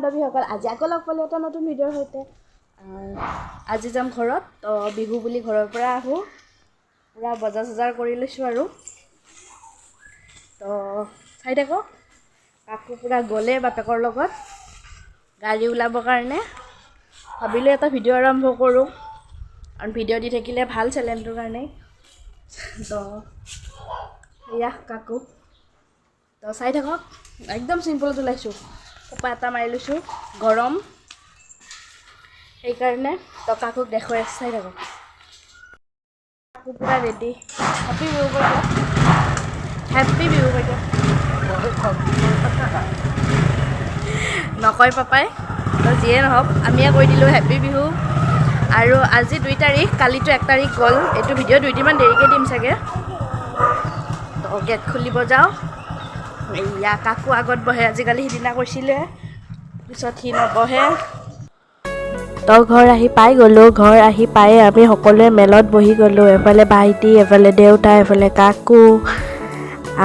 বান্ধৱীসকল, আজি আকৌ লগ পালোঁ এটা নতুন ভিডিঅ'ৰ সৈতে। আজি যাম ঘৰত। তো বিহু বুলি ঘৰৰ পৰা আহোঁ, পূৰা বজাৰ চজাৰ কৰি লৈছোঁ আৰু। তো চাই থাকক, কাকু পূৰা গ'লে বাপেকৰ লগত গাড়ী ওলাবৰ কাৰণে। ভাবিলোঁ এটা ভিডিঅ' আৰম্ভ কৰোঁ, কাৰণ ভিডিঅ' দি থাকিলে ভাল চেনেলটোৰ কাৰণে। তো এয়া কাকু, তো চাই থাকক। একদম চিম্পলত ওলাইছোঁ, খোপা এটা মাৰি লৈছোঁ, গৰম সেইকাৰণে। তো কাকুক দেখুৱাই আছোঁ, চাই থাকক। কাকু পূৰা ৰেডি। হেপী বিহু কৈ দিয়া, হেপী বিহু কৈ দিয়া। নকয় পাপাই, তো যিয়ে নহওক আমিয়ে কৈ দিলোঁ হেপী বিহু। আৰু আজি 2 তাৰিখ, কালিতো 1 তাৰিখ গ'ল। এইটো ভিডিঅ' 2দিনমান দেৰিকৈ দিম চাগে। তো গেট খুলিব যাওঁ। এয়া কাকু আগত বহে আজিকালি, সিদিনা কৈছিলে, পিছত সি নবহে। তো ঘৰ আহি পাই গ'লোঁ। ঘৰ আহি পায়ে আমি সকলোৱে মেলত বহি গ'লোঁ। এফালে ভাইটি, এফালে দেউতা, এফালে কাকু,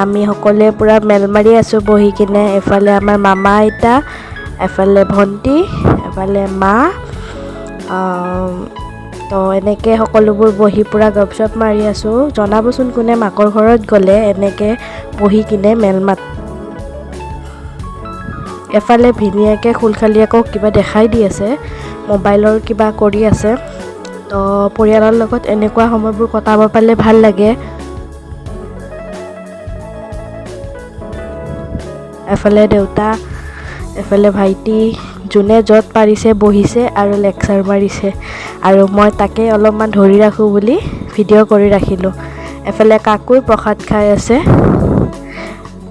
আমি সকলোৱে পূৰা মেল মাৰি আছোঁ বহি কিনে। এফালে আমাৰ মামা আইতা, এফালে ভণ্টি, এফালে মা। তো এনেকৈ সকলোবোৰ বহি পূৰা গপচপ মাৰি আছোঁ। জনাবচোন কোনে মাকৰ ঘৰত গ'লে এনেকৈ বহি কিনে মেল মাত। এফালে ভিনীয়েকে খুলখালীয়েকক কিবা দেখাই দি আছে, মোবাইলৰ কিবা কৰি আছে। তো পৰিয়ালৰ লগত এনেকুৱা সময়বোৰ কটাব পালে ভাল লাগে। এফালে দেউতা, এফালে ভাইটি, যোনে য'ত পাৰিছে বহিছে আৰু লেকচাৰ মাৰিছে। আৰু মই তাকে অলপমান ধৰি ৰাখোঁ বুলি ভিডিঅ' কৰি ৰাখিলোঁ। এফালে কাকুই প্ৰসাদ খাই আছে,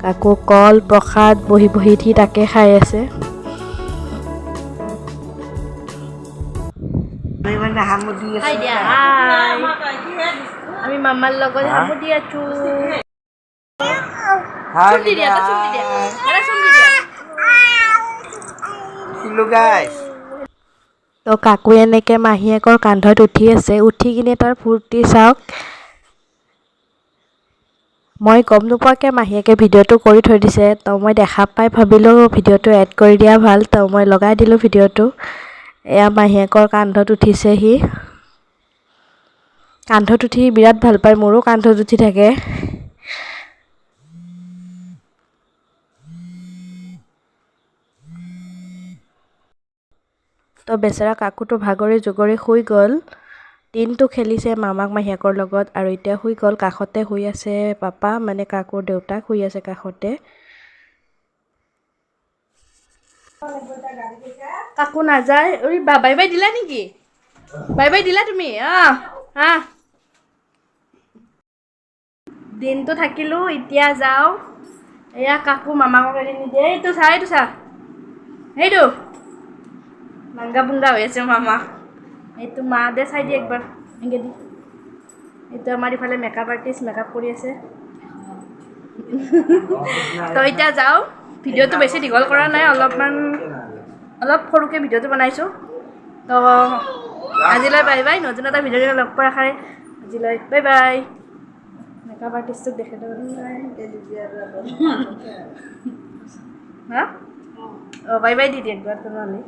কাকু কল প্ৰসাদ বহি বহি সি তাকে খাই আছে। আমি মামাৰ লগত হামুদি আছো। তো কাকুৱে এনেকৈ মাহীয়েকৰ কান্ধত উঠি আছে, উঠি কিনে তাৰ ফূৰ্তি চাওক। মই গম নোপোৱাকৈ মাহীয়েকে ভিডিঅ'টো কৰি থৈ দিছে। তো মই দেখা পাই ভাবিলোঁ ভিডিঅ'টো এড কৰি দিয়া ভাল, তো মই লগাই দিলোঁ ভিডিঅ'টো। এয়া মাহীয়েকৰ কান্ধত উঠিছে সি, কান্ধত উঠি বিৰাট ভাল পায়, মোৰো কান্ধত উঠি থাকে। তো বেচেৰা কাকুটো ভাগৰি জুগৰি শুই গ'ল। দিনটো খেলিছে মামাক মাহীয়েকৰ লগত আৰু এতিয়া শুই গ'ল। কাষতে শুই আছে পাপা, মানে কাকুৰ দেউতাক শুই আছে কাষতে। কাকু নাযায়। ঐ বা, বাই বাই দিলা নেকি? বাই বাই দিলা তুমি? অঁ হা, দিনটো থাকিলোঁ, এতিয়া যাওঁ। এয়া কাকু মামাকক এৰি নিদিয়ে। এইটো চা, এইটো চা, সেইটো নাংগা পুংগা হৈ আছে মামা। এইটো মা দে চাই দি একবাৰ, এনেকৈ দি। এইটো আমাৰ ইফালে মেকআপ আৰ্টিষ্ট মেকআপ কৰি আছে। তো এতিয়া যাওঁ। ভিডিঅ'টো বেছি দীঘল কৰা নাই, অলপমান অলপ সৰুকৈ ভিডিঅ'টো বনাইছোঁ। তো আজিলৈ বাই বাই, নতুন এটা ভিডিঅ' লগ পোৱাৰ আশাৰে আজিলৈ বাই বাই। মেকআপ আৰ্টিষ্টটোক দেখাই দিব। হা, অঁ বাই বাই দি দিয়ে একবাৰ তেনেহ'লে।